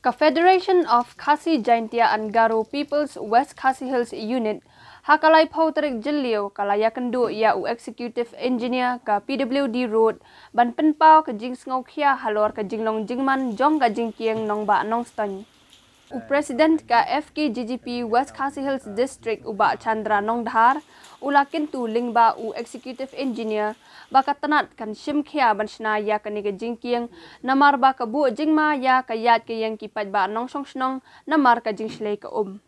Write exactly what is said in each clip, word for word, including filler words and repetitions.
Ka Federation of Khasi Jaintia and Garo Peoples West Khasi Hills Unit, ha ka laiphew tarik Jylliew, ka la ïakynduh ïa u Executive Engineer ka P W D Road, ban pynpaw ka jingsngewkhia halor ka jinglong jingman jong ka jingkieng nongbah Nongstoiñ. U President ka F K J G P West Khasi Hills District, u Bah Chandra Nongdhar, u la kyntu lyngba u Executive Engineer ba ka tnat kan shim khia ban shna ïa kane ka jingkieng, namar ba ka buh jingma ïa ka ïaid ka ïeng ki paidbah nongshong shnong namar ka jingshlei ka um.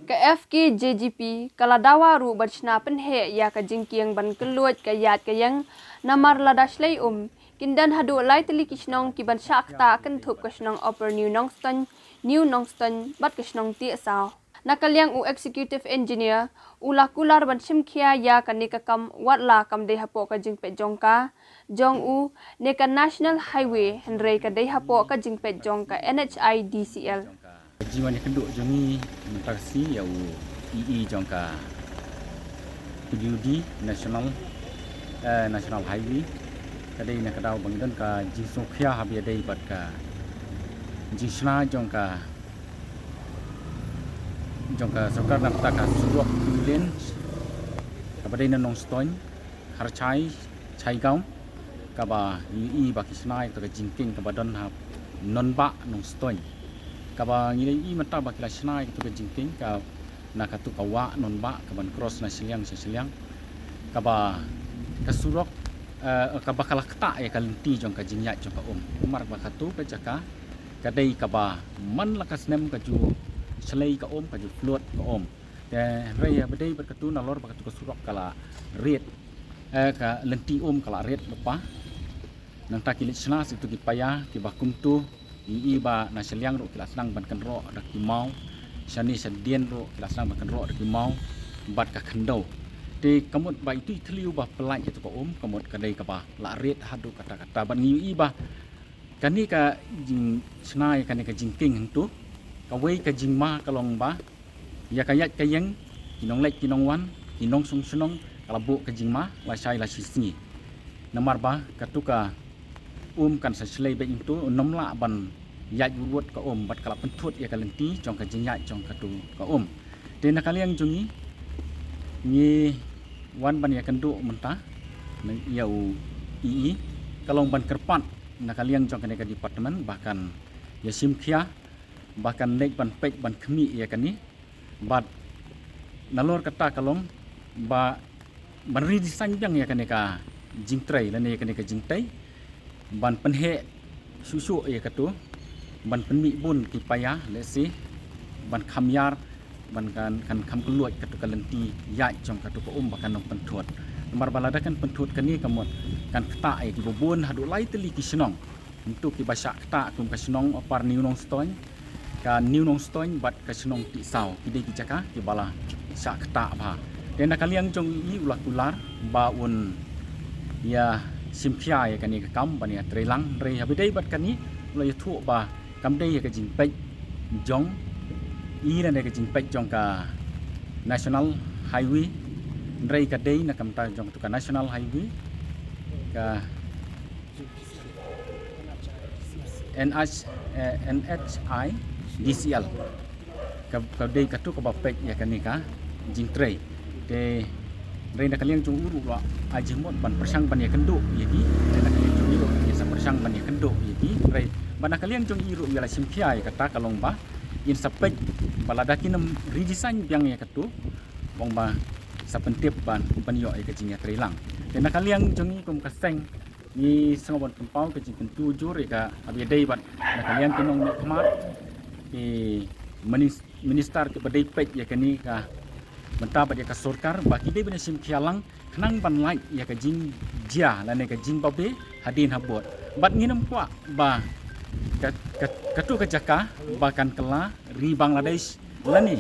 Ka F K J G P ka la dawa ruh ban shna pynheh ïa ka jingkieng ban kylluid ka ïaid ka ïeng, namar lada shlei um, kin don haduh lai tylli ki shnong ki ban shah ktah kynthup ka shnong Upper New Nongstoiñ, New Nongstoiñ bad ka shnong Tiehsaw. Na ka liang u Executive Engineer, u la kular ban shim khia ïa kane ka kam, wat la kam dei hapoh ka jingpeit jong ka, jong u, ne ka National Highway, hynrei ka dei hapoh ka jingpeit jong ka N H I D C L. Ka jingwan ïakynduh jong ngi mynta ka sngi ïa u E E jong ka P W D National, eh, National Highway, ka dei na ka daw ba ngi don ka jingsngewkhia haba ïadei bad ka jingshna jong ka, jong ka sorkar na ka bynta ka surok two lane kaba dei na Nongstoiñ, Kharchai, Chaigaon, kaba ngi ïohi ba ki shna ïa kata ka jingkieng kaba don ha nongbah Nongstoiñ. Kaba ngi la ïohi mynta ba ki la shna ïa kata ka jingkieng ka na katu ka wah nongbah kaban cross na shiliang sha shiliang. Kaba ka surok, eh, kaba ka la ktah ïa ka lynti jong ka jingïaid jong ka um. Namar ba katu ka jaka ka dei kaba man la ka snem ka ju shlei ka um, ka ju flood ka um. Te hynrei haba dei bad katu nalor ba katu ka surok ka la rit, eh, ka lynti um ka la rit lypa. Nangta ki leit shna sha kitu ki paia kiba kumtu, ngi ïohi ba na shiliang ruh ki la sdang ban kynroh da ki maw, shane shadien ruh ki la sdang ban kynroh da ki maw bad ka khyndew. Te ka mut ba itu i thliew ba pyllait ïa katu ka um, ka mut ka dei kaba la rit haduh katta katta. Bad ngi ïohi ba kane ka jingshna ïa kane ka jingkieng hangtu, kawei ka jingma ka long ba ïa ka ïaid ka ïeng, ki nongleit ki nongwan, ki nongshong shnong, ka la buh ka jingma lashai lashisngi. Namar ba katu ka um kan sa shlei beit hangtu, ym lah ban ïaid wut wut ka um, bad ka la pynthut ïa ka lynti jong ka jingïaid jong katu ka um. Te na ka liang jong ngi, ngi wan ban ïakynduh mynta ïa u E E, ka long ban kyrpad na ka liang jong kane ka department ba kan ïa shim khia, ba kan leit ban peit ban khmih ïa kane. Bad nalor kata ka long ba ban redesign biang ïa kane ka jingtrei lane ïa kane ka jingtei, ban pynheh shuh shuh ïa katu, ban pynmih bun ki paia, lehse ban kham ïar, ban kan, kan kham kylluid katu ka lynti ïaid jong katu ka um ba kan ym pynthut. Namar ba lada kan pynthut kane ka mut kan ktah ïa kiba bun haduh lai tylli ki shnong. Ntu kiba shah ktah kum ka shnong Upper New Nongstoiñ, ka New Nongstoiñ bad ka shnong Tiehsaw, ki dei ki jaka kiba la shah ktah bha. Te na ka liang jong i u la kular ba un ïa shim khia ïa kane ka kam ban ïa trei lang, hynrei haba dei bad kane u la ïathuh ba kam dei ïa ka jingpeit jong i lane ka jingpeit jong ka National Highway, hynrei ka dei na ka bynta jong katu ka National Highway, ka N H, eh, N H I D C L. Ka, ka dei katu kaba peit ïa kane ka jingtrei. Te hynrei na ka liang jong u ruh u la ai jingmut ban pyrshang ban ïakynduh ïa ki. Te na ka liang jong i ruh ngin sa pyrshang ban ïakynduh ïa ki. Hynrei ba na ka liang jong i ruh u la shim khia ïa kata ka long ba ngin sa peit ba lada kin ym redesign biang ïa katu, long ba sa pyntip ban, ban ïoh ïa ka jingïatreilang. Te na ka liang jong i kum ka seng ngi sngewbha ban pynpaw ka jingkyntu jur ïa ka, haba ïadei bad na ka liang ki nongmihkhmat, ki minis-, minister kiba dei peit ïa kane ka bynta bad ïa ka sorkar ba ki dei ban ïa shim khia lang khnang ban lait ïa ka jingjia lane ka jingbabe hadien habud. Bad ngin ym kwah ba ka, ka, katu ka jaka ba kan kylla ri Bangladesh lane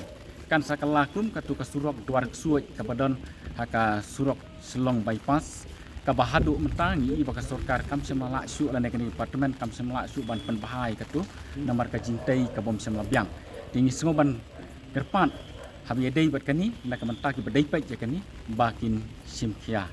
kan sa kylla kum katu ka surok Dwarksuid kaba don ha ka surok Shillong Bypass, kaba haduh mynta ngi ïohi ba ka sorkar kam shym la lah shuh lane kane ka department kam shym la lah shuh ban pynbha ïa katu namar ka jingtei ka bym shym la biang. Te ngi sngewbha ban kyrpad haba ïadei bad kane na ka bynta kiba dei peit ïa kane ba kin shim khia.